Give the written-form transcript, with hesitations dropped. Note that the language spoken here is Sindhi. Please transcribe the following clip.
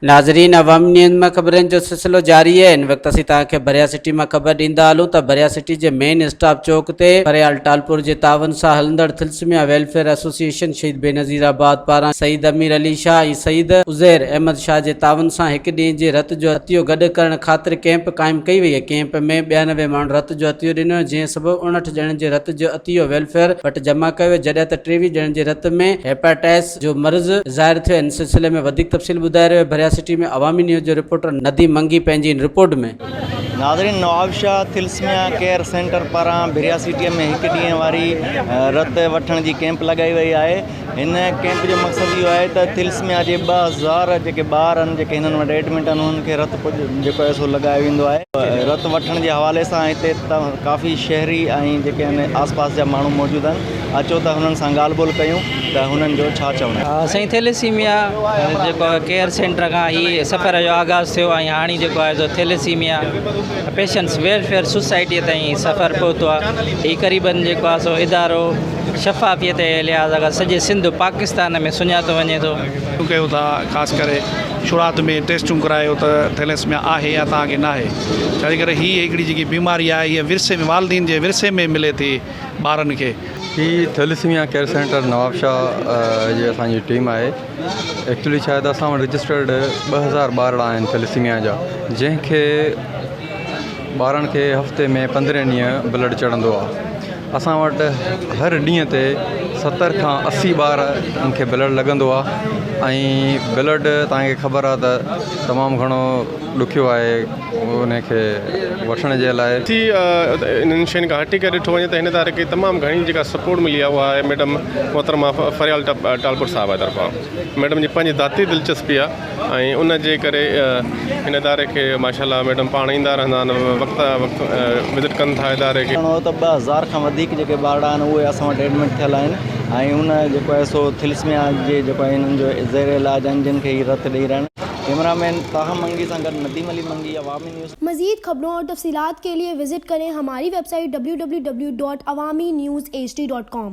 ناظرين عوامي نيوز مان خبرن جو سلسلو جاري آهي ان وقت اسين توهان کي ڀريا سٽي مان خبر ڏيندا هلون ته ڀريا سٽي جي مين اسٽاپ چوڪ تي فريال ٽالپور جي تعاون سان هلندڙ ٿلسميا ويلفيئر ايسوسيئيشن شهيد بينظير آباد پاران سيد امير علي شاهه ۽ سيد عزير احمد شاهه جي تعاون سان هڪ ڏينهن جي رت جو عطيو گڏ ڪرڻ خاطر ڪئمپ قائم ڪئي وئي ڪئمپ ۾ 92 ماڻهن رت جو عطيو ڏنو جنهن سبب 59 ڄڻن جي رت جو عطيو ويلفيئر وٽ جمع ڪيو ويو جڏهن ته 23 ڄڻن جي رت ۾ هيپاٽائس جو مرض ظاهر ٿيو ان سلسلي ۾ وڌيڪ تفصيل ٻڌائي رهيو آهي ڀريا سٽي ۾ عوامي نيوز جو رپورٽر نديم منگي پنهنجي ان رپورٽ ۾. ناظرين نوابشاهه ٿلسميا ڪيئر سينٽر پاران ڀريا سٽيء ۾ هڪ ڏينهن واري رت وٺڻ جي ڪئمپ لڳائي وئي آهي هن ڪئمپ جو مقصد اهو آهي ته ٿلسميا جي 2000 جيڪي ٻار آهن جيڪي هنن وٽ ايڊمٽ آهن انهن کي رت جيڪو آهي سو لڳايو ويندو آهي رت وٺڻ جي حوالي سان هتي ڪافي شهري ۽ جيڪي آهن آس پاس جا ماڻهو موجود آهن اچو ته هنن سان ڳالهه ٻولهه ڪيون ته هنن جو ڇا چوڻ آهي. سائين ٿيليسيميا جيڪو آهي ڪيئر سينٽر کان هي سفر جو آغاز ٿيو ۽ هاڻي جيڪو آهي سو ٿيليسيميا پيشنٽس ويلفيئر سوسائٽيء تائين سفر پهتو آهي هي قريبن جيڪو آهي سو ادارو شفافيت جي لحاظ کان سڄي سنڌ پاڪستان ۾ سڃاتو وڃي ٿو. ڪيو ٿا خاص ڪري شروعات ۾ ٽيسٽون ڪرايو ته ٿيليسميا آهي يا توهان کي ناهي ڇاجي ڪري هي هڪڙي جيڪي بيماري آهي هيء ورثي ۾ والدين جي ورثي ۾ ملي ٿي ٻارن کي. هي ٿيليسيميا ڪيئر سينٽر نوابشاهه جي اسان جي ٽيم آهي ايڪچولي ڇا آهي ته اسان وٽ رجسٽرڊ 2000 ٻارڙا آهن ٿيليسيميا جا جنهن کي ٻارن کي هفتي ۾ 15 ڏينهن بلڊ چڙهندو آهي اسان وٽ هر ڏينهن تي 70 کان 80 ٻار ان کي بلڊ لڳندو آهي ۽ بلڊ توهان کي خبر آهي ته تمام گهڻو ڏکيو آهي ان کي وٺڻ جي لاء. ٿي انهن شين کان هٽي ڪري ڏٺو وڃي ته هن اداري کي تمام گهڻي جيڪا سپورٽ ملي آهي اها آهي ميڊم محترمه فريال ٽالپر صاحبه طرفان ميڊم جي پنهنجي ذاتي دلچسپي آهي ۽ ان جي ڪري هن اداري کي ماشاء الله ميڊم پاڻ ايندا رهندا آهن وقت وقت وزٽ ڪن ٿا اداري کي. چوڻ هو ته 2000 کان وڌيڪ جيڪي ٻارڙا آهن اهي اسان وٽ ايڊمٽ ٿيل آهن ۽ ان جيڪو آهي سو ٿلسميا جي جيڪو آهي انهن جو زير علاج آهن جن کي هي رت ڏئي رهيا آهن. ڪئميرا مين طه منگي سان گڏ نديم علي منگي عوامي نيوز. مزيد خبرون اور تفصيلات کے لئے وزٽ ڪرين ھماري ويب سائيٽ www.awamiNewsHD.com.